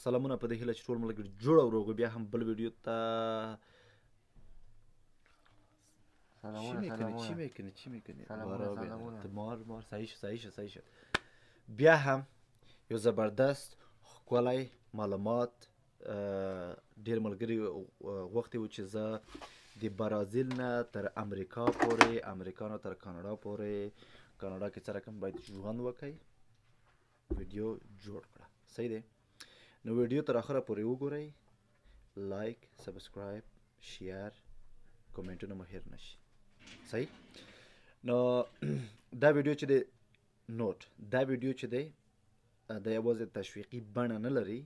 سلامونه په دې هیله چې ټول ملګري جوړ او روغ بیا هم بل ویډیو ته. سلامونه سلامونه. چی میکنی چی میکنی؟ سلامونه سلامونه. مار مار. صحیح شو صحیح شو صحیح شو. بیا هم یو زبردست ښکلی معلومات. ډیر ملګري غوښتي وو چې زه د برازیل نه تر امریکا پورې، امریکا نه تر کاناډا پورې، کاناډا کې څه رقم باید ژوند وکړي، ویډیو جوړ کړه. صحیح دی، نو ویډیو تر اخره پورې وګورئ، لایک، سبسکرایب، شیر، کومنټونه مو هیر نشي. صحیح، نو دا ویډیو چې دی، نوټ، دا ویډیو چې دی دا یوازې تشویقي بڼه نه لري،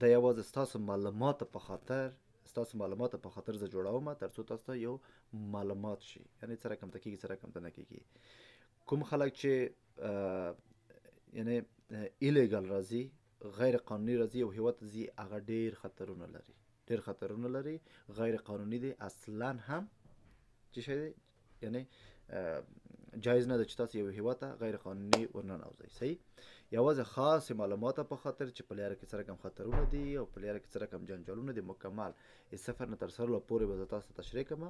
دا یوازې ستاسو معلوماتو په خاطر، ستاسو معلوماتو په خاطر زه جوړوم ترڅو تاسو ته یو معلومات شي، یعنی څه رقم ته کېږي، څه رقم ته نه کېږي. کوم خلک چې یعنی illegal راځي، غیر قانوني راځي او هیواد ته ځي، هغه ډیر خطرونه لري، ډیر خطرونه لري. غیر قانوني دی اصلا هم چې شی دی، یعنی جایز نه ده چې تاسو یو هیواد ته غیر قانوني ورننوځئ. صحیح، یوازې خاص معلوماتو په خاطر چې په لاره کې څه رقم خطرونه دي او په لاره کې څه رقم جنجالونه دي، مکمل صفر نه تر سر پورې به زه تاسو ته تشریح کړم.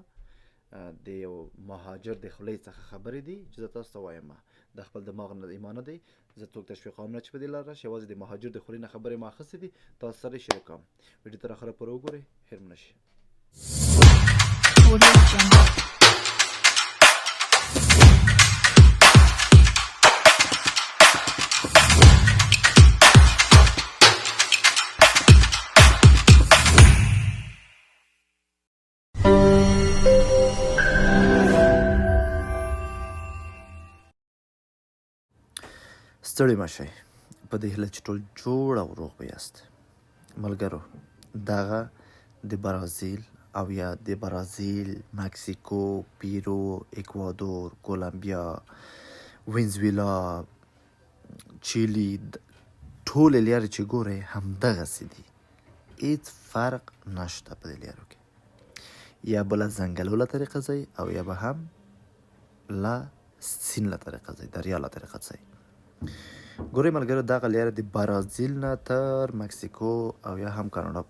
د یو مهاجر د خولې څخه خبرې دي چې زه تاسو ته وایم، د خپل دماغ نه ایمان نه دی، زه څوک تشویقوم نه چې په دې لار راشي، یوازې د مهاجر د خولې نه خبرې ما اخیستې دي، تاسو سره یې شریکوم. ویډیو تر اخره پورې وګورئ، هېر مو نه شي. Audio Jungle. ستړي مه شئ، په دې هیله چې ټول جوړ او روغ به یاست. ملګرو، دغه د برازیل او یا د برازیل، مکسیکو، پیرو، اکوادور، کولمبیا، وینزویلا، چیلي ټولې لارې چې ګورئ همدغسې دي، هیڅ فرق نشته په دې لارو کې. یا به له ځنګلو له طریقه ځئ او یا به هم له سیند له طریقه ځئ، دریا له طریقه ځئ. ګورئ ملګرو، دغه لاره د برازیل نه تر مکسیکو او یا هم کاناډا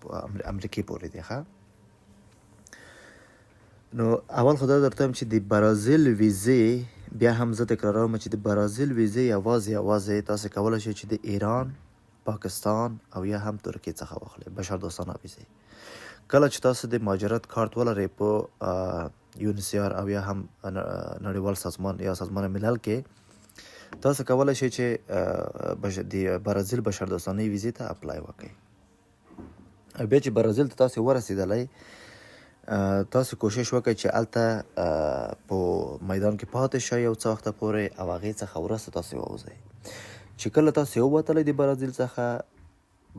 امریکې پورې دی. ښه، نو اول خو دا درته وایم چې د برازیل ویزې، بیا هم زه تکراروم چې د برازیل ویزې یوازې یوازې تاسو کولی شئ چې د ایران، پاکستان او یا هم ترکیې څخه واخلئ بشردوستانه ویزې. کله چې تاسو د مهاجرت کارت ولرئ په UNHCR او یا هم نړیوال سازمان یا سازمان ملل کې، تاسو کولی شئ چې د برازیل بشردوستانه ویزې ته apply وکړئ. او بیا چې برازیل ته تاسو ورسېدلی، تاسو کوشش وکړئ چې هلته په میدان کې پاتې شئ یو څه وخته پورې او هغې څخه وروسته تاسو ووځئ. چې کله تاسو ووتلی د برازیل څخه،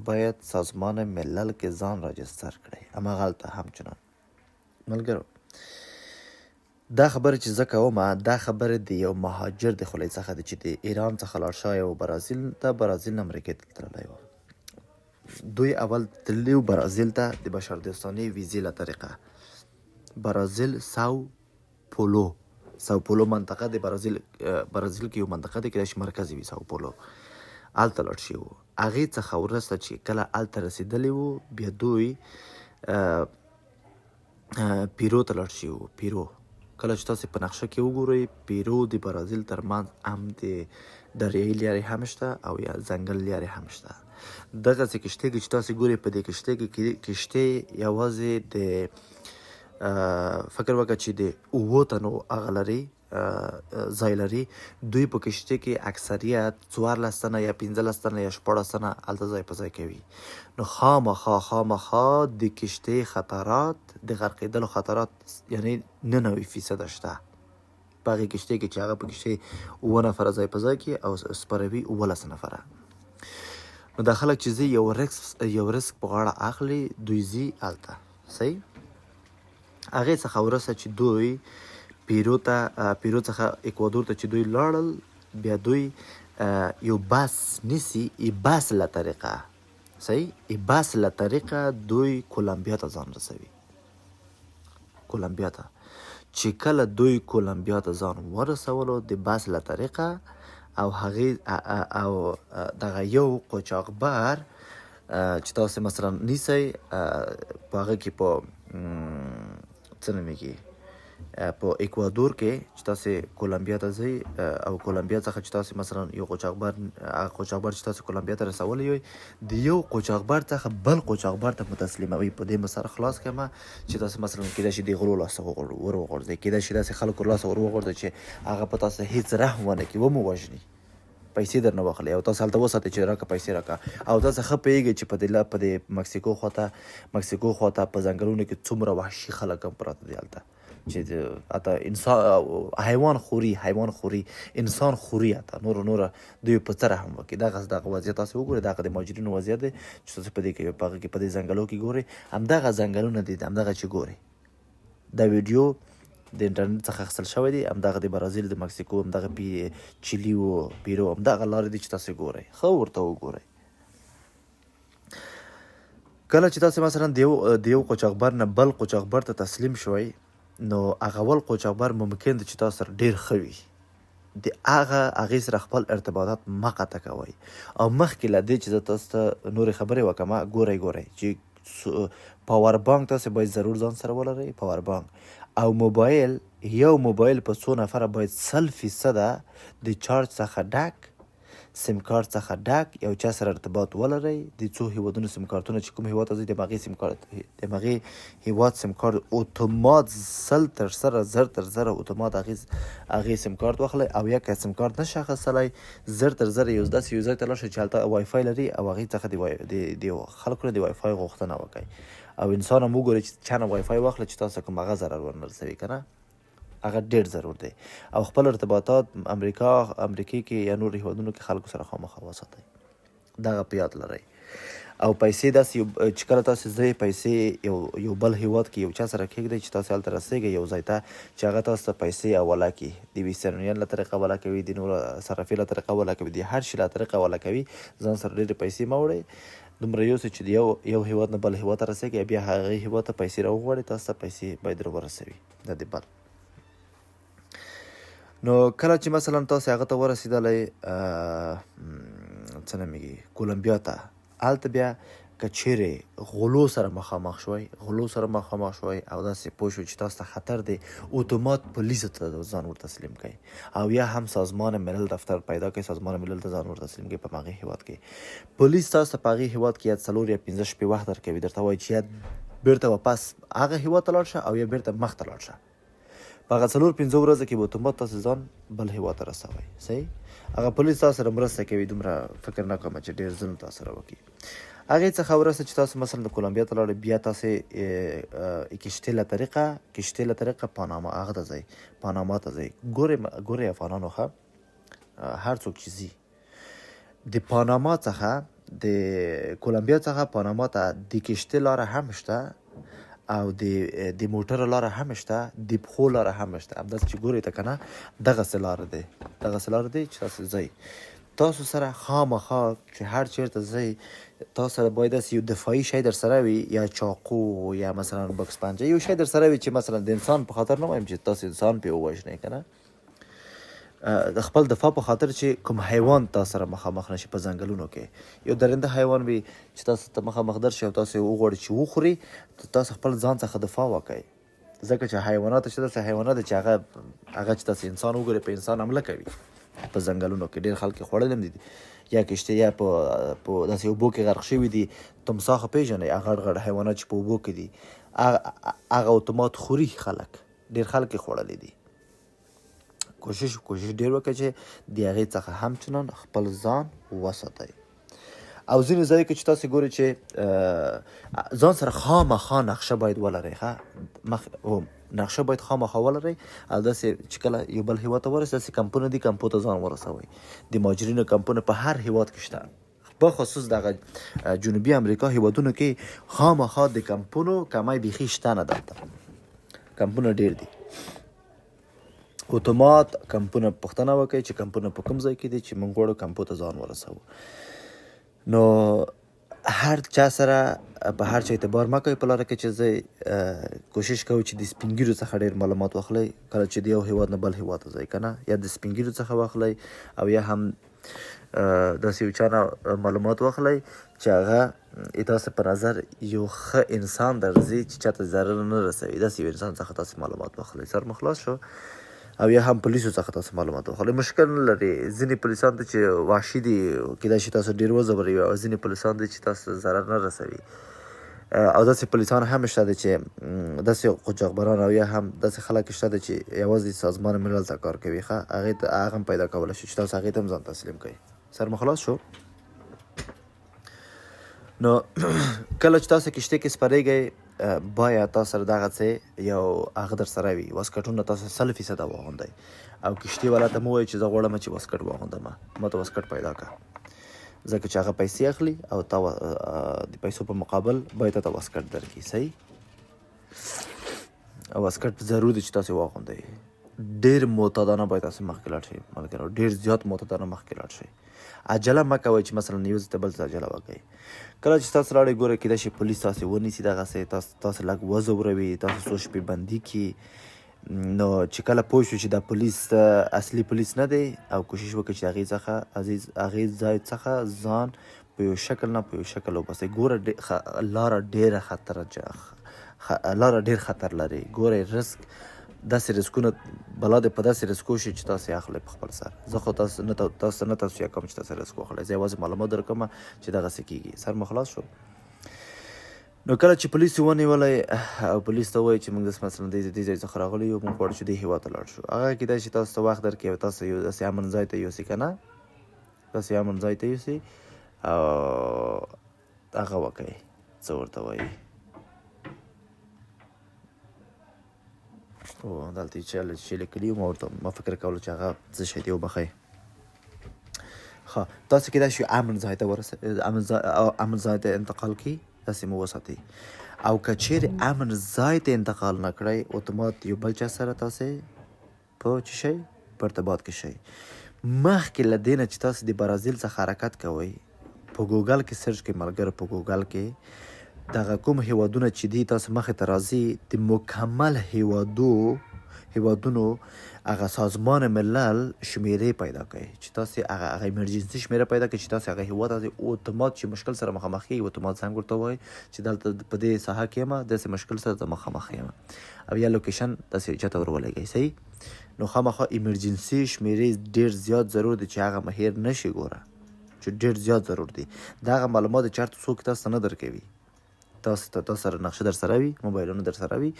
باید سازمان ملل کې ځان راجستر کړئ، هماغلته همچنان. ملګرو، دا خبره چې زه کوم، دا خبره د یو مهاجر د خولې څخه دی چې د ایران څخه لاړ شوی و برازیل ته، برازیل نه امریکې ته تللی و. دوی اول تللی و برازیل ته د بشردوستانې ویزې له طریقه. برازیل ساو پولو، ساو پولو منطقه د برازیل، برازیل کې یو منطقه ده، کېدای شي مرکز وي ساو پولو، هلته لاړ شوي وو. هغې څخه وروسته چې کله هلته رسېدلي وو، بیا دوی پیرو ته لاړ شوي وو. پیرو کله چې تاسو په نقشه کې وګورئ، پیرو د برازیل ترمنځ هم د دریایي لارې هم شته او یا ځنګل لارې هم شته. دغسې کښتۍ کې چې تاسو ګورئ، په دې کښتۍ کې کښتۍ یوازې د فکر وکړه چې د اوو تنو هغه لري، ځای لري. دوی په کښتۍ کې اکثریت 14 تنه یا 15 تنه یا 16 تنه هلته ځای په ځای کوي. نو خامخا خامخا د کښتۍ خطرات، د غرقېدلو خطرات یعنی 99 فیصده شته په هغې کښتۍ کې چې هغه په کښتۍ اووه نفره ځای په ځای کړي او سپروي 17 نفره. نو دا خلک چې ځي، یو ریسک، یو ریسک په غاړه اخلي، دوی ځي هلته. صحیح، هغې څخه وروسته چې دوی پیرو ته، پیرو څخه اکوادور ته چې دوی لاړل، بیا دوی یو بس نیسي، ای بس له طریقه، صحیح، ای بس له طریقه دوی کولمبیا ته ځان رسوي. کولمبیا ته چې کله دوی کولمبیا ته ځان ورسولو د بس له طریقه، او هغې او دغه یو قاچاقبر چې تاسو مثلا نیسئ، په هغه کې په څه نومېږي، په اکوادور کې چې تاسو کولمبیا ته ځئ او کولمبیا څخه چې تاسو مثلا یو قاچاقبر، هغه قاچاقبر چې تاسو کولمبیا ته رسولی وي، د یو قاچاقبر څخه بل قاچاقبر ته متسلیموي. په دې مسله خلاص کړم چې تاسو مثلا کېدای شي د غلو لاسه ور وغورځئ، کېدای شي داسې خلکو لاسه ور وغورځئ چې هغه په تاسو هېڅ رحم ونه کړي، ومو وژني، پیسې درنه واخلي او تاسو هلته وساتئ چې راکه پیسې راکه. او تاسو ښه پوهېږئ چې په دې په دې مکسیکو خواته په ځنګلونو کې څومره وحشي خلک هم پراته دي هلته، چې حتی انسان حیوان خوري، حیوان خوري، انسان خوري، حتی نور نور دوی په څه رحم وکړي. دغه وضعیت تاسو وګورئ، دغه د مهاجرینو وضعیت دی چې تاسو په دې کې په هغه کې په دې ځنګلو کې ګورئ، همدغه ځنګلونه دي، همدغه چې ګورئ. دا ویډیو د انټرنیټ څخه اخیستل شوی دی، همدغه د برازیل، د مکسیکو، همدغه چیلي او پیرو، همدغه لارې دي چې تاسو ګورئ، ښه ورته وګورئ. کله چې تاسو مثلا د یو قاچاقبر نه بل قاچاقبر ته تسلیم شوئ، نو هغه اول قاچاقبر ممکن دی چې تاسو سره ډېر ښه وي، د هغې سره خپل ارتباطات مه قطع کوئ. او مخکې له دې چې زه تاسو ته نورې خبرې وکړم، ګورئ چې پاور بانک تاسو باید ضرور ځان سره ولرئ، پاور بانک او موبایل. یو موبایل په څو نفره باید 100% د چارج څخه ډک، سیم کارت څخه ډک، یو چا سره ارتباط ولرئ. د څو هیوادونو سیم کارتونه چې کوم هیواد ته ځئ، د هماغې سیم کارت، د هماغې هیواد سیم کارت اتومات 100%، 1000% اتومات هغې سیم کارت واخلئ. او یا که سیم کارت نشئ اخیستلی، 1000% یو داسې یو ځای ته لاړ شئ چې هلته وای فای لري او هغې څخه د خلکو نه د وای فای غوښتنه وکړئ. او انسان هم وګورئ چې چا نه وای فای واخلي چې تاسو کوم هغه ضرر ورنه رسوي که نه، هغه ډېر ضرور دی. او خپل ارتباطات امریکې کې یا نور هیوادونو کې خلکو سره خامخا وساتئ، دغه په یاد لرئ. او پیسې داسې یو چې کله تاسو ځئ پیسې یو بل هیواد کې یو چا سره کېږدئ چې تاسو هلته رسېږئ یو ځای ته، چې هغه تاسو ته پیسې حواله کړي، د ویسترن یونین له طریقه حواله کوي، د نورو صرافي له طریقه حواله کوي، د هر شي له طریقه حواله کوي. ځان سره ډېرې پیسې مه وړئ، دومره یوسئ چې د یو هیواد نه بل هیواد ته رسېږئ، بیا هغې هیواد ته پیسې راوغواړي، تاسو ته پیسې باید ورسوي. دا د بل. نو کله چې مثلا تاسو هغه ته ورسېدلی، څه نومېږي، کولمبیا ته، هلته بیا که چیرې غلو سره مخامخ شوئ، غلو سره مخامخ شوئ او داسې پوه شوئ چې تاسو ته خطر دی، اتومات پولیسو ته ځان ور تسلیم کړئ، او یا هم سازمان ملل دفتر پیدا کړئ، سازمان ملل ته ځان ور تسلیم کړئ. په هغې هېواد کې پولیس تاسو ته په هغې هېواد کې یا 4 یا 5 شپې وخت درکوي، درته وایي چې یا بېرته واپس هغه هېواد ته لاړ شه او یا بېرته مخته لاړ شه. په هغه 4-5 ورځو کې به اتومات تاسو ځان بل هېواد ته رسوئ. صحیح؟ هغه پولیس تاسو سره مرسته کوي، دومره فکر نه کوم چې ډېر ظلم تاسو سره وکړي. هغې څخه وروسته چې تاسو مثلا د کولمبیا ته لاړئ، بیا تاسو کشتۍ له طریقه پاناما هغه ته ځئ، پاناما ته ځئ. ګورئ افغانانو ښه، هر څوک چې ځي د پاناما څخه، د کولمبیا څخه پاناما ته د کشتۍ لاره هم شته او د موټر لاره هم شته، د پښو لاره هم شته. همداسې چې ګورئ ته که نه، دغسې لاره دی، دغسې لاره دی چې تاسو ځئ. تاسو سره خامخا چې هر چېرته ځئ، تاسو سره باید داسې یو دفاعي شی در سره وي، یا چاقو یا مثلا بکس پنجه، یو شی در سره وي چې مثلا د انسان په خاطر نه وایم چې تاسو انسان پرې ووژنئ که نه، د خپل دفاع په خاطر چې کوم حیوان تاسو سره مخامخ نشي په ځنګلونو کې، یو درنده حیوان وي چې تاسو ته مخامخ درشي او تاسو یې وغواړي چې وخوري، تاسو خپل ځان څخه دفاع وکړئ. ځکه چې حیوانات چې داسې حیوانات دي چې هغه چې تاسو انسان وګورئ په انسان حمله کوي په ځنګلونو کې. ډېر خلک یې خوړلي هم دي، یا کشته یا په داسې اوبو کې غرق شوي دي. تمساح خو پېژنئ، هغه غټ غټ حیوانات چې په اوبو کې دي، هغه اتومات خوري خلک، ډېر خلک یې خوړلي دي. کوشش ډېر وکړئ چې د هغې څخه همچنان خپل ځان وساتئ. او ځینې ځای کې چې تاسو ګورئ چې ځان سره خامخا نقشه باید ولرئ، ښه؟ نقشه باید خامخا ولرئ. او داسې چې کله یو بل هېواد ته ورسئ، داسې کمپونه دي، کمپو ته ځان ورسوئ. د مهاجرینو کمپونه په هر هېواد کې شته، بخصوص دغه جنوبي امریکا هېوادونو کې خامخا د کمپونو کمی بیخي شته نه، دلته کمپونه ډېر دي. اتومات کمپونه پوښتنه وکړئ چې کمپونه په کوم ځای کې دي چې موږ غواړو کمپو ته ځان ورسوو. نو هر چا سره په هر چا اعتبار مه کوئ په لاره کې چې ځئ. کوشش کوئ چې د سپینږیرو څخه ډېر معلومات واخلئ کله چې د یو هېواد نه بل هېواد ته ځئ که نه، یا د سپینږیرو څخه واخلئ او یا هم داسې یو چا نه معلومات واخلئ چې هغه تاسو په نظر یو ښه انسان درځي چې چاته ضرر نه رسوي. داسې یو انسان څخه تاسو معلومات واخلئ. سر مو خلاص شو. او یا هم پولیسو څخه تاسو معلومات واخلئ، مشکل نه لري. ځینې پولیسان دي چې وحشي دي، کیدای شي تاسو ډیر وځوروي، او ځینې پولیسان دي چې تاسو ضرر نه رسوي. او داسې پولیسان هم شته دي چې داسې قاچاقبران او یا هم داسې خلک شته دي چې یوازې سازمان ملل ته کار کوي. ښه، هغې ته هغه هم پیدا کولی شي چې تاسو هغې ته هم ځان تسلیم کړئ. سر مو خلاص شو. نو کله چې تاسو کښتۍ کې سپرېږئ، باید تاسو سره دغه څه یو هغه در سره وي، واسکټونه تاسو 100% واغوندئ. او کښتۍ والا ته مو ووایئ چې زه غواړم چې واسکټ واغوندم، ما ته واسکټ پیدا کړه، ځکه چې هغه پیسې اخلي او تا د پیسو په مقابل باید تا ته واسکټ درکړي. صحیح، واسکټ ضرور دی چې تاسو واغوندئ. ډېر معتادانه باید تاسو مخکې لاړ شئ ملګرو، ډېر زیات معتادانه مخکې لاړ شئ. عجله مه کوئ چې مثلا یو ځای ته بل ځای عجله وکړئ. کله چې تاسو لاړئ، ګورئ کېدای شي پولیس تاسو ونیسي، دغسې تاسو لږ وځوروي، تاسو څو شپې بندي کړي. نو چې کله پوه شو چې دا پولیس اصلي پولیس نه دی، او کوشش وکړئ چې هغې څخه عزیز هغې ځای څخه ځان په یو شکل نه په یو شکل وباسئ. ګوره لاره ډېره خطر، لاره ډېر خطر لري. ګورئ رسک داسې ریسکونه بلا دې په داسې ریسکو شي چې تاسو یې اخلئ په خپل سر. زه خو تاسو نه تاسو نه توصیه کوم چې تاسو ریسک واخلئ، زه یوازې معلومات درکوم چې دغسې کېږي. سر مو خلاص شو. نو کله چې پولیس ونیولی او پولیس ته ووایي چې موږ داسې مثلا دې ځای څخه راغلي یو، موږ غواړو چې دې هېواد ته لاړ شو، هغه کېدای شي تاسو ته وخت درکړي او تاسو یو داسې امن ځای ته یوسي، که نه داسې امن ځای ته یوسي او هغه وکړئ څه ورته وایي. او دلته یې چې لیکلي وو، ما ورته ما فکر کولو چې هغه څه شی دی، وبخښئ. ښه، تاسو کېدای شي امن ځای ته ورسئ، امن ځای ته انتقال کړي، داسې مو وساتئ. او که چیرې امن ځای ته انتقال نه کړئ، اتومات یو بل چا سره تاسې په څه شی په ارتباط کې شئ. مخکې له دې نه چې تاسو د برازیل څخه حرکت کوئ، په ګوګل کې سرچ کړئ ملګرو، په ګوګل کې دغه کوم هیوادونه چې دي تاسو مخې ته راځي، د مکمل هیوادونو هغه سازمان ملل شمیرې پیدا کړئ چې تاسو هغه ایمرجنسي شمیره پیدا کړئ چې تاسو هغه هیواد ته اتومات چې مشکل سره مخامخ کیږي، اتومات زنګ ورته ووایئ چې دلته په دې ساحه کې یم، داسې مشکل سره مخامخ یم، او یا لوکیشن داسې چاته ور ولېږئ. صحیح، نو خامخا ایمرجنسي شمیرې ډېر زیات ضرور دي چې هغه مو هېر نه شي. ګوره چې ډېر زیات ضرور دي، دغه معلومات چېرته څوک تاسو ته نه درکوي. تاسو ته تاسو سره نقشه در سره وي، موبایلونه در سره وي،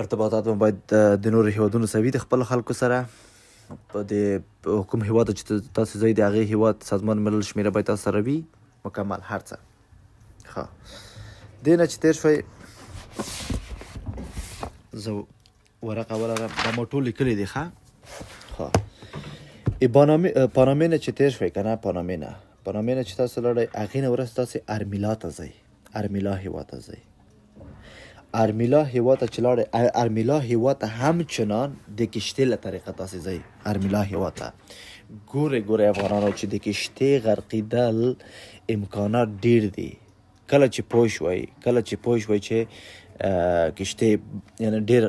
ارتباطات مو باید د نورو هیوادونو سره وي، د خپلو خلکو سره. په دې کوم هیواد چې تاسو ځئ، د هغې هیواد سازمان ملل شمیره باید تاسو سره وي، مکمل هر څه. ښه، دې نه چې تېر شوئ، زه ورقه ولرم، دا مو ټول لیکلي دي. ښه ښه، پانامې نه چې تېر شوئ که نه، پانامې نه چې تاسو لاړئ، هغې نه وروسته تاسې ارمیلا ته ځئ، ارمیلا هیواد ته ځئ. ارمیلا هیواد ته چې لاړئ، ارمیلا هیواد ته هم چنان د کښتۍ له طریقه تاسې ځئ ارمیلا هیواد ته. ګورئ ګورئ افغانانو چې د کښتۍ غرقېدل امکانات ډېر دي. کله چې پوه شوئ، کله چې پوه شوئ چې کښتۍ یعنی ډېر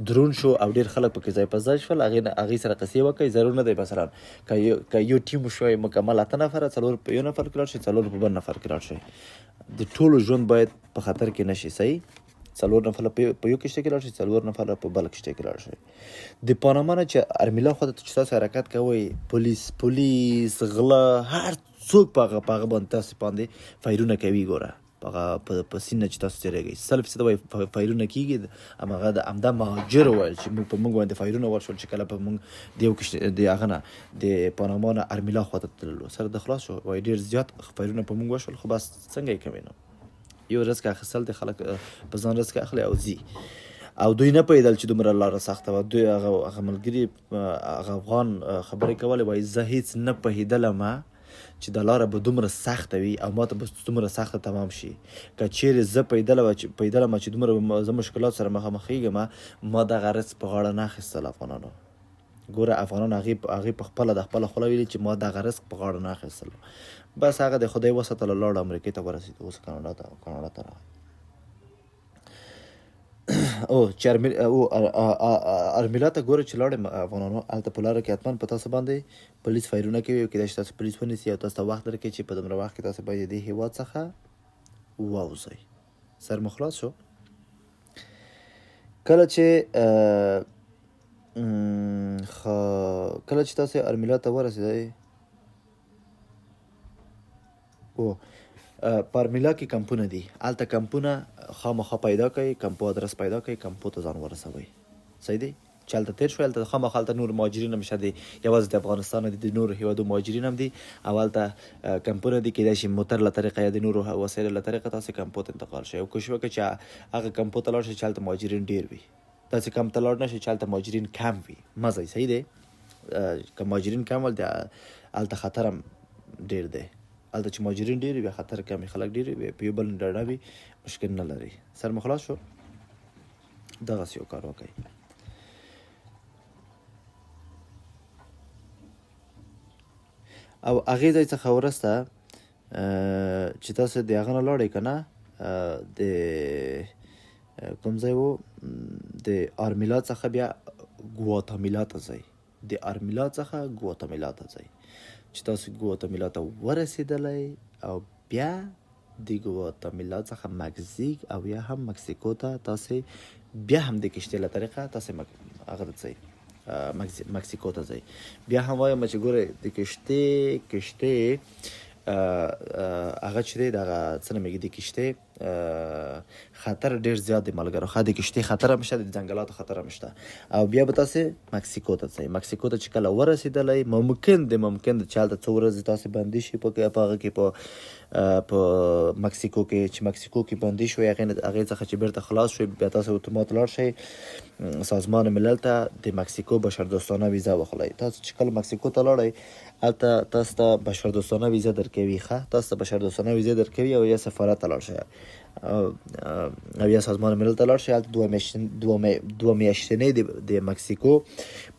درون شو او ډېر خلک پکې ځای په ځای شول، هغې سره قصې وکړئ. ضرور نه دی مثلا که یو ټیم شوی مکمل 8 نفره، 4 په یو نفر کې لاړ شئ، 4 په بل نفر کې لاړ شئ، د ټولو ژوند باید په خطر کې نه شي. صحیح، 4 نفره په یو کښتۍ کې لاړ شئ، 4 نفره په بل کښتۍ کې لاړ شئ. د پاناما نه چې ارمیلا خواته چې تاسو حرکت کوئ، پولیس، غله، هر څوک په هغه باندې تاسو باندې فایرونه کوي. ګوره هغه په سیند چې تاسو تېرېږئ، 100% وایي فایرونه کېږي. هماغه د همدا مهاجر وویل چې موږ په موږ باندې فایرونه ورشول چې کله په موږ د یو کښتۍ د هغه نه د پاناما نه ارمیلا خواته تللو، سره د خلاص شو. وایي ډېر زیات فایرونه په موږ وشول، خو بس څنګه یې کوي نو یو رسک اخیستل د خلک په ځان رسک اخلي او ځي. او دوی نه پوهېدل چې دومره لاره سخته وه. دوی هغه ملګري هغه افغان خبرې کولې، وایي زه هېڅ نه پوهېدلم چې دا لاره به دومره سخته وي او ماته به دومره سخته تمام شي. که چیرې زه پوهېدلم چې دومره به زه مشکلات سره مخامخېږم، ما دغه رسک په غاړه نه اخیستل. افغانانو ګوره، افغانانو هغې په خپله د خپله خوله ویلي چې ما دغه رسک په غاړه نه اخیستل. بس هغه د خدای وساتله، لاړ امریکې ته ورسېد، اوس کاناډا ته راغی. او چې او ارمیلا ته ګوره چې لاړم افغانانو، هلته په لاره کې حتما په تاسو باندې پولیس فایرونه کوي او کېدای شي تاسو پولیس ونیسي او تاسو ته وخت درکړي چې په دومره وخت کې تاسو باید د دې هېواد څخه ووځئ. سر مو خلاص شو. کله چې کله چې تاسو ارمیلا ته ورسېدئ، او په ارمیلا کې کمپونه دي، هلته کمپونه خامخا پیدا کړئ، کمپو ادرس پیدا کړئ، کمپو ته ځان ورسوئ. صحیح دی؟ چې هلته تېر شوئ، هلته خامخا هلته نور مهاجرین هم شته دي، یوازې د افغانستان نه دي، د نورو هېوادو مهاجرین هم دي او هلته کمپونه دي. کېدای شي موتر له طریقه یا د نورو وسایلو له طریقه تاسو کمپو ته انتقال شئ او کوشش وکړئ چې هغه کمپو ته لاړ شئ چې هلته مهاجرین ډېر وي. داسې کمپ ته لاړ نه شئ چې هلته مهاجرین کم وي، مه ځئ. صحیح دی؟ که مهاجرین کم ول، هلته خطر هم ډېر دی. هلته چې مهاجرین ډېر وي، بیا خطر کم وي، خلک ډېر وي، بیا په یو بل ډاډه وي، مشکل نه لري. سر مو خلاص شو. دغسې یو کار وکړئ. او هغې ځای څخه وروسته چې تاسو د هغه نه لاړئ که نه، د کوم ځای و، د آرمیلا څخه بیا ګواتامیلا ته ځئ. د آرمیلا څخه ګواتامیلا ته ځئ. چې تاسو ګواتامیلا ته ورسېدلی او بیا د ګواتامیلا څخه مکزیک او یا هم مکسیکو ته تاسو بیا هم د کشتۍ له طریقه تاسو هغه ته ځئ، مکسیکو ته ځئ. بیا هم وایم چې ګورئ د کشتۍ هغه چې دی دغه څه نومېږي، د کشتۍ خطر ډېر زیات دی ملګرو. ښه، د کشتۍ خطر هم شته، د ځنګلاتو خطر هم شته. او بیا به تاسې مکسیکو ته ځئ. مکسیکو ته چې کله ورسېدلی، ممکن دی چې هلته څو ورځې تاسې بندي شئ په هغه کې، په مکسیکو کې. چې مکسیکو کې بندي شوئ، هغې څخه چې بېرته خلاص شوئ، بیا تاسې اتومات لاړ شئ سازمان ملل ته د مکسیکو بشردوستانه ویزه واخلئ. تاسو چې کله مکسیکو ته لاړئ، هلته تاسو ته بشردوستانه ویزه درکوي. ښه، تاسو ته بشردوستانه ویزه درکوي او یا سفارت ته لاړ شئ او یا سازمان ملل ته لاړ شئ. هلته دوه میاشتنۍ د مکسیکو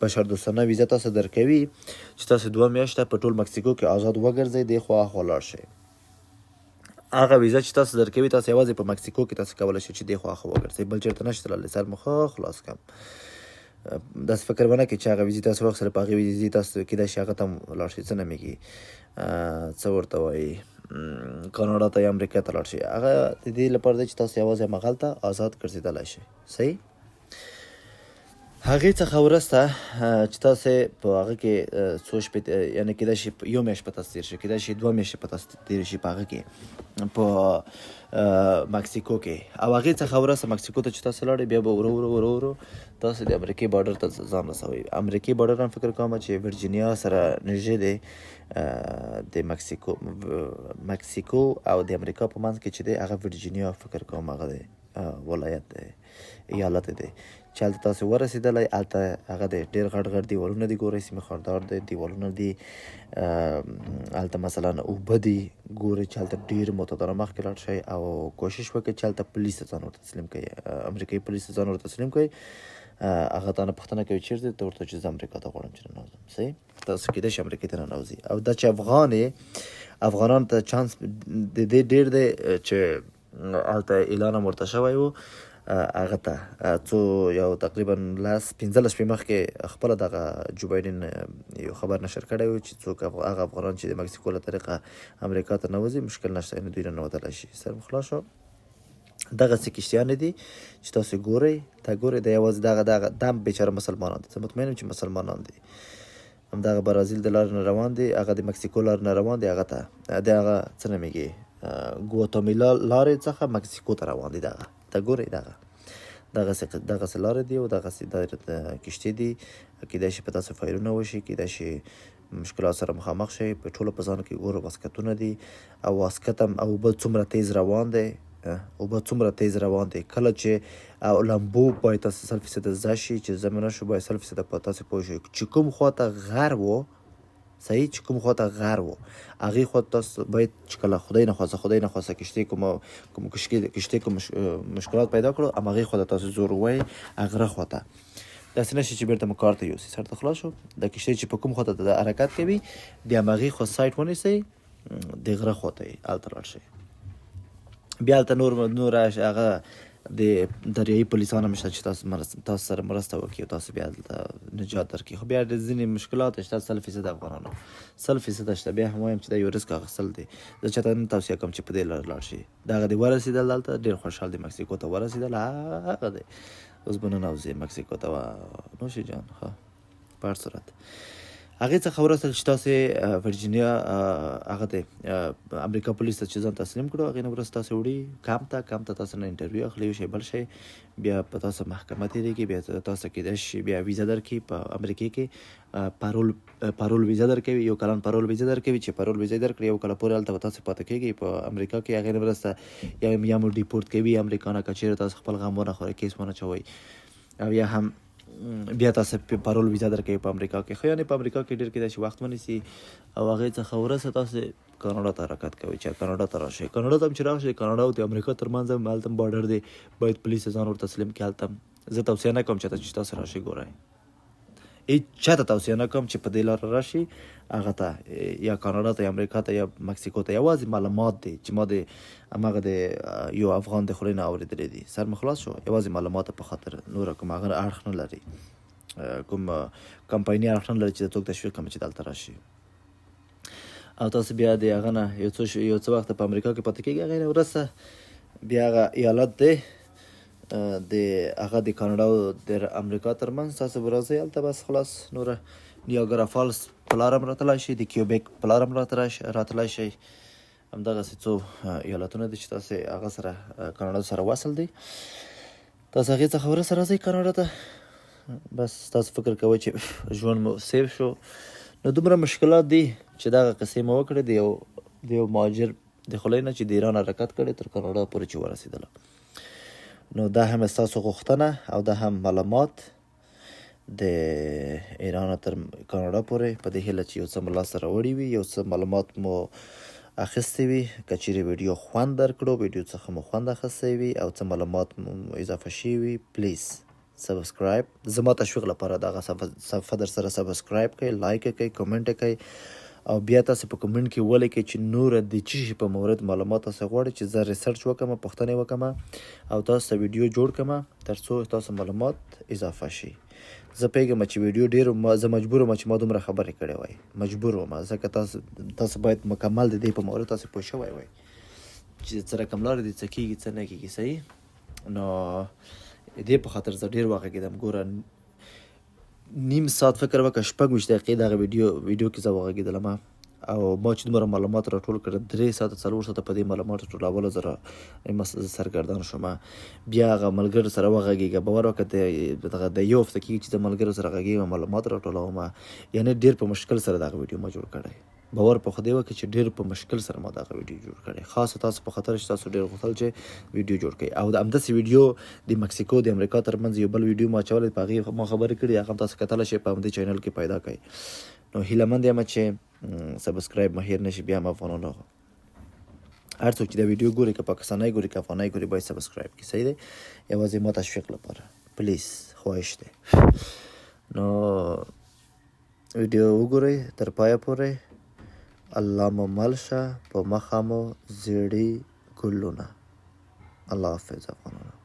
بشردوستانه ویزه تاسو درکوي چې تاسو 2 میاشته په ټول مکسیکو کې آزاد وګرځئ، دې خوا اخوا لاړ شئ. هغه ویزه چې تاسو درکوي، تاسو یوازې په مکسیکو کې تاسو کولی شئ چې دې خوا اخوا وګرځئ، بل چېرته نه شئ تللی. سر مو ښه خلاص کړم. داسې فکر ونه کړئ چې هغه ویزې تاسو واخیستله، په هغې ویزې تاسو کېدای شي هغه ته هم لاړ شئ، څه نومېږي، څه ورته وایي، کاناډا ته یا امریکا ته لاړ شئ. هغه د دې لپاره دی چې تاسو یوازې همغلته آزاد ګرځېدلی شئ. صحیح؟ هغې څخه وروسته چې تاسې په هغه کې څو شپې، یعنې کېدای شي یو میاشت په تاسو تېر شي، کېدای شي 2 میاشتې په تاسو تېرې شي په هغه کې، په مکسیکو کې. او هغې څخه وروسته مکسیکو ته چې تاسو لاړئ، بیا به ورو ورو ورو ورو تاسو د امریکې بارډر ته ځان رسوئ. امریکې بارډر هم فکر کوم چې ورجینیا سره نږدې دی، د مکسیکو او د امریکا په منځ کې چې دی هغه ورجینیا فکر کوم هغه دی، ولایت دی، ایالت دی. چې هلته تاسو ورسېدلی، هلته هغه دی ډېر غټ غټ دیوالونه دي، ګورئ سیمې خاردار دی، دیوالونه دي، هلته مثلا اوبه دي، ګورئ چې هلته ډېر معتادانه مخکې لاړ شئ او کوشش وکړئ چې هلته پولیس ته ځان ورته تسلیم کړئ، امریکایي پولیس ته ځان ورته تسلیم کړئ. هغه تا نه پوښتنه کوي چېرته ځې، ته ورته چې زه امریکا ته غواړم چې ننوځم. صحیح؟ تاسو کېدای شي امریکې ته ننوځئ. او دا چې افغان یې، افغانانو ته چانس د دې ډېر دی چې هلته اعلان هم ورته شوی و، هغه ته څو یو تقریبا 10-15 شپې مخکې خپله دغه جو بایډن یو خبر نشر کړی و چې څوک هغه افغانان چې د مکسیکو له طریقه امریکا ته نه وځي مشکل نشته، یعنې دوی ننوتلی شي. سر مو خلاص شو. دغسې کشتیانې دي چې تاسو ګورئ، دا ګورئ، دا یوازې دغه دا هم بېچاره مسلمانان دي، زه مطمئن یم چې مسلمانان دي. همدغه برازیل د لارې نه روان دي، هغه د مکسیکو لارې نه روان دي، هغه ته د هغه څه نومېږي، ګواتامیلا لارې څخه مکسیکو ته روان دي. دغه ته ګورئ، دغسې لارې دي او دغسې دا کشتۍ دي. کېدای شي په تاسو فایرونه وشي، کېدای شي مشکلات سره مخامخ شئ. په ټولو په ځان کې ګوره واسکتونه دي او واسکت هم، او اوبه څومره تیز روان دی، اوبه څومره تیز روان دی. کله چې او لمبو باید تاسو سل فیصده زده شي چې زه نه شو، باید سل فیصده په تاسو پوه شئ چې کوم خوا ته غر و، صحیح، چې کوم خوا ته غر و هغې خوا ته تاسو باید چې کله خدای نخواسته، خدای نخواسته کشتۍ کوم کشتۍ کوم مشکلات پیدا کړو، هماغې خوا ته تاسو زور ووایئ، هغه خوا ته. داسې نه شي چې بېرته مو کار ته یوسي. سر ته خلاص شو. دا کشتۍ چې په کوم خوا ته د حرکت کوي، د هماغې خوا سایټ ونیسئ، د غره خوا ته یې هلته لاړ شئ. بیا هلته نور هغه د دریایي پولیسان هم شته چې تاسو سره مرسته وکړي او تاسو بیا دلته نجات درکړي. خو بیا د ځینې مشکلات شته، 100% افغانانو 100% شته. بیا هم وایم چې دا یو ریسک اخیستل دی. زه چاته نه توصیه کوم چې په دې لار لاړ شي. دغه دی ورسېدل دلته، ډېر خوشحال دی، مکسیکو ته ورسېدل، هغه دی اوس به ننوځي مکسیکو ته. نوشي جان، ښه په هر صورت هغې څخه وروسته چې تاسې ورجینیا هغه دی امریکا پولیس ته چې ځان تسلیم کړو، هغې نه وروسته تاسې وړي کمپ ته تاسو نه انټرویو اخلي، یو شی بل شی، بیا په تاسو محکمه تېرېږي، بیا تاسو کېدای شي بیا ویزه درکړي په امریکې کې، پارول ویزه درکوي، یو کلن پارول ویزه درکوي، چې پارول ویزه درکړي یو کله پورې هلته به تاسې پاتې کېږئ په امریکا کې. هغې نه وروسته یا مو ډیپورت کوي امریکا نه، که چېرې تاسو خپل غم ونه خورئ، کیس ونه چوئ، او یا هم بیا تاسو پارول ویزه درکوي په امریکا کې. خو یعنې په امریکا کې ډېر کېدای شي وخت ونیسي، او هغې څخه وروسته تاسو کاناډا ته حرکت کوئ، چې کاناډا ته راشئ. کاناډا ته هم چې راشئ، کاناډا او د امریکا ترمنځ هم هلته هم بارډر دی، باید پولیس ځان ور تسلیم کړي. هلته زه توصیه نه کوم چاته چې تاسو راشئ، ګورئ هېڅ چاته توصیه نه کوم چې په دې لاره راشي، هغه ته یا کاناډا ته یا امریکا ته یا مکسیکو ته. یوازې معلومات دی چې ما د هماغه د یو افغان د خولې نه اورېدلی دي، سر مې خلاص شو. یوازې معلوماتو په خاطر، نوره کوم هغه اړخ نه لري، کوم کمپایني اړخ نه لري چې څوک تشویق کړم چې دلته راشي. او تاسو بیا د هغه نه یو څه وخت په امریکا کې پاتې کېږي، هغې نه وروسته بیا هغه ایالت دی د هغه د کاناډا او د امریکا ترمنځ تاسو به راځئ هلته، بس خلاص. نوره نیاګرا فالز په لار هم راتلای شئ، د کیوبیک په لار هم راتلای شئ. همدغسې څو ایالتونه دي چې تاسې هغه سره کاناډا سره وصل دي. تاسو هغې څخه وروسته راځئ کاناډا ته، بس تاسو فکر کوئ چې ژوند مو سیف شو. نو دومره مشکلات دي چې دغه قصې مو وکړې د یو مهاجر د خولې نه چې د ایران حرکت کړی تر کاناډا پورې چې ورسېدله. نو دا هم ستاسو غوښتنه او دا هم معلومات د ایران تر کاناډا پورې، په دې هیله چې یو څه مو لاسته راوړي وي، یو څه معلومات مو اخیستي وي. که چیرې ویډیو خوند درکړو، ویډیو څخه مو خوند اخیستی وي او څه معلومات مو اضافه شوي وي، please subscribe زما تشویق لپاره دغه صفحه در سره subscribe کړئ، like کړئ، کومنټ کړئ، او بیا تاسو په کومنټ کې ولیکئ چې نور د چی شي په مورد معلومات تاسو غواړئ چې زه research وکړم، پوښتنې وکړم او تاسو ته ویډیو جوړ کړم ترڅو تاسو معلومات اضافه شي. زه پوهېږم چې ویډیو ډېر زه مجبور وم چې ما دومره خبرې کړې وای، مجبور وم، ځکه تاسو باید مکمل د دې په مورد تاسو پوه شوی وای چې څه رقم لارې دي، څه کېږي څه نه کېږي. صحیح؟ نو دې په خاطر زه ډېر وغږېدم. ګوره نیم ساعت فکر وکړه، 26 دقیقې دغه ویډیو کې زه وغږېدلم، او ما چې دومره معلومات راټول کړل، 3 ساعته 4 ساعته په دې معلوماتو ټولولو زه سرګردان شوم. بیا هغه ملګرو سره وغږېږه، باور وکړه دغه د یو هفته کېږي چې زه ملګرو سره غږېږم، معلومات راټولوم، یعنې ډېر په مشکل سره دغه ویډیو ما جوړ کړی. باور په خدای وکړه چې ډېر په مشکل سره ما دغه ویډیو جوړ کړی، خاص تاسو په خاطر چې تاسو ډېر غوښتل چې ویډیو جوړ کړئ. او د همداسې ویډیو د مکسیکو د امریکا ترمنځ یو بل ویډیو ما اچولی، په هغې ما خبرې کړي، هغه هم تاسو کتلی شئ، په همدې چینل کې پیدا کړئ. نو هیله مند یم چې subscribe مو هېر نه شي. بیا هم افغانانو هر څوک چې دا ویډیو ګوري، که پاکستاني ګوري که افغاني ګوري، باید subscribe کړي. صحیح دی؟ یوازې ما تشویق لپاره please خواهش دی. نو ویډیو وګورئ تر پایه پورې. الله مو مل شه، په مخه مو زیړي ګلونه. الله حافظ افغانانو.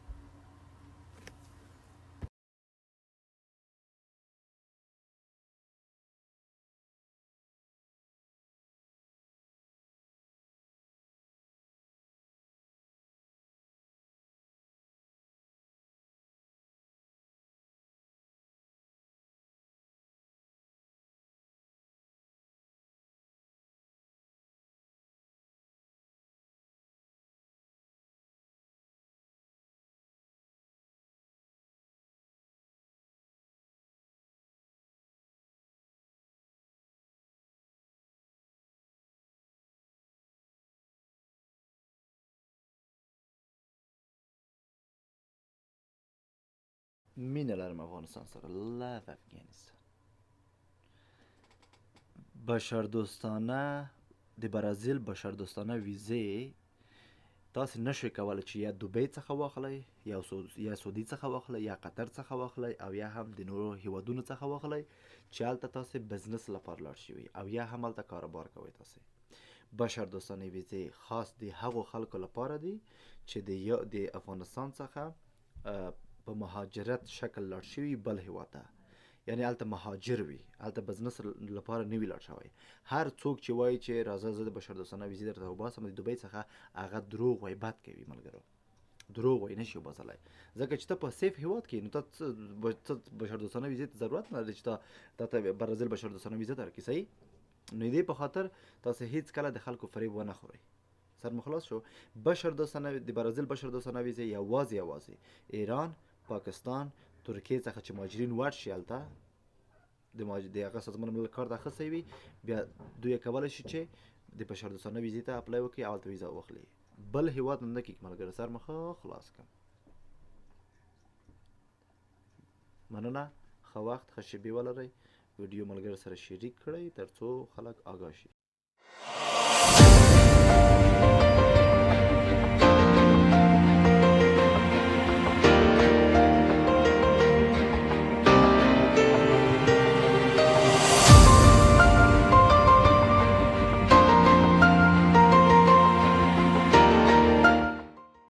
مینه لرم افغانستان سره. Love Afghanistan. بشردوستانه د برازیل بشردوستانه ویزې تاسو نشئ کولی چې یا دوبۍ څخه واخلئ، یا سعودي څخه واخلئ، یا قطر څخه واخلئ، او یا هم د نورو هیوادونو څخه واخلئ چې هلته تاسو business لپاره لاړ شوي او یا هم هلته کاروبار کوئ. تاسو بشردوستانه ویزې خاص د هغو خلکو لپاره دي چې د یو د افغانستان څخه په مهاجرت شکل لاړ شوي بل هیواد ته، یعنی هلته مهاجر وي، هلته بزنس لپاره نه وي لاړ شوی. هر څوک چې وایي چې راځه زه د بشردوستانه ویزې درته وباسم د دوبۍ څخه، هغه دروغ وایي، بد کوي ملګرو، دروغ وایي، نشي وباسلی. ځکه چې ته په سیف هیواد کې نو ته بشردوستانه ویزې ته ضرورت نه لرې چې تا ته برازیل بشردوستانه ویزه درکړي، صحیح؟ نو دې په خاطر تاسو هیڅکله د خلکو فریب ونه خورئ. سر مو خلاص شو. بشردوستانه د برازیل بشردوستانه ویزې یوازې یوازې ایران، پاکستان، ترکیې څخه چې مهاجرین ورشي هلته د هغه سازمان ملل کارت اخیستی وي، بیا دوی کولی شي چې د بشردوستانه ویزې ته اپلای وکړي او هلته ویزه واخلي. بل هیواد نه کېږي ملګری. سر مو ښه خلاص کړم. مننه، ښه وخت، ښه شېبې ولرئ. ویډیو ملګرو سره شریک کړئ ترڅو خلک آګاه شي.